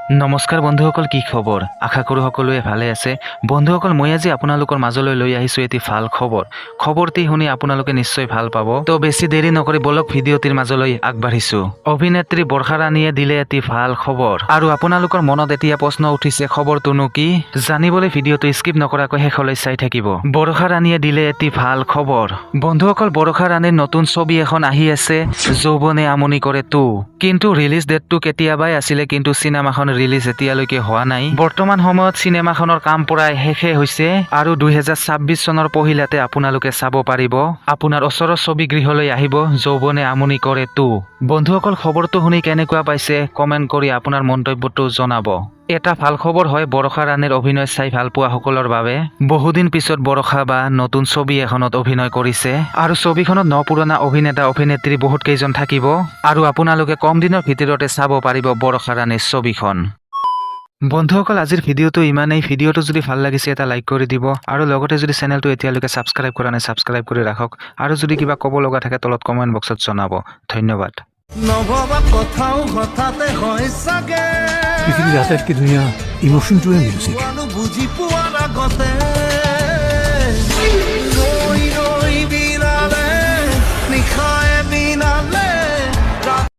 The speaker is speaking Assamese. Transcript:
নমস্কাৰ বন্ধুসকল, কি খবৰ? আশা কৰোঁ সকলোৱে ভালে আছে। বন্ধুসকল, মই আজি আপোনালোকৰ মাজলৈ লৈ আহিছোঁ এটি ভাল খবৰ। খবৰটি শুনি আপোনালোকে নিশ্চয় ভাল পাব। তো বেছি দেৰি নকৰি বলক, ভিডিঅ'টিৰ মাজলৈ আগবাঢ়িছোঁ। অভিনেত্ৰী বৰ্ষা ৰাণীয়ে দিলে এটি ভাল খবৰ আৰু আপোনালোকৰ মনত এতিয়া প্ৰশ্ন উঠিছে, খবৰটোনো কি? জানিবলৈ ভিডিঅ'টো স্কিপ নকৰাকৈ শেষলৈ চাই থাকিব। বৰষা ৰাণীয়ে দিলে এটি ভাল খবৰ। বন্ধুসকল, বৰষা ৰাণীৰ নতুন ছবি এখন আহি আছে, যৌৱনে আমনি কৰে 2। কিন্তু ৰিলিজ ডেটটো কেতিয়াবাই আছিলে, কিন্তু চিনেমাখন ৰিলিজ এতিয়ালৈকে হোৱা নাই। বৰ্তমান সময়ত চিনেমাখনৰ কাম প্ৰায় শেষে হৈছে আৰু 2026 চনৰ পহিলাতে আপোনালোকে চাব পাৰিব। আপোনাৰ ওচৰৰ ছবিগৃহলৈ আহিব যৌৱনে আমনি কৰে 2। বন্ধুসকল, খবৰটো শুনি কেনেকুৱা পাইছে, কমেণ্ট কৰি আপোনাৰ মন্তব্যটো জনাব। এটা ভাল খবৰ হয় বৰষা ৰাণীৰ অভিনয় চাই ভাল পোৱা সকলৰ বাবে। বহুদিন পিছত বৰষা বা নতুন ছবি এখনত অভিনয় কৰিছে আৰু ছবিখনত ন পুৰণা অভিনেতা অভিনেত্ৰী বহুত কেইজন থাকিব আৰু আপোনালোকে কম দিনৰ ভিতৰতে চাব পাৰিব বৰষা ৰাণীৰ ছবিখন। বন্ধুসকল, আজিৰ ভিডিঅ'টো ইমানেই। ভিডিঅ'টো যদি ভাল লাগিছে, এটা লাইক কৰি দিব আৰু লগতে যদি চেনেলটো এতিয়ালৈকে ছাবস্ক্ৰাইব কৰা নাই, ছাবস্ক্ৰাইব কৰি ৰাখক আৰু যদি কিবা ক'ব লগা থাকে, তলত কমেণ্ট বক্সত জনাব। ধন্যবাদ। নভবা কথাও হঠাতে হয় চাগে। পৃথিৱীৰ আটাইতকৈ ধুনীয়া ইম'শ্যনটোৱে মিউজিক। বুজি পোৱাৰ আগতে।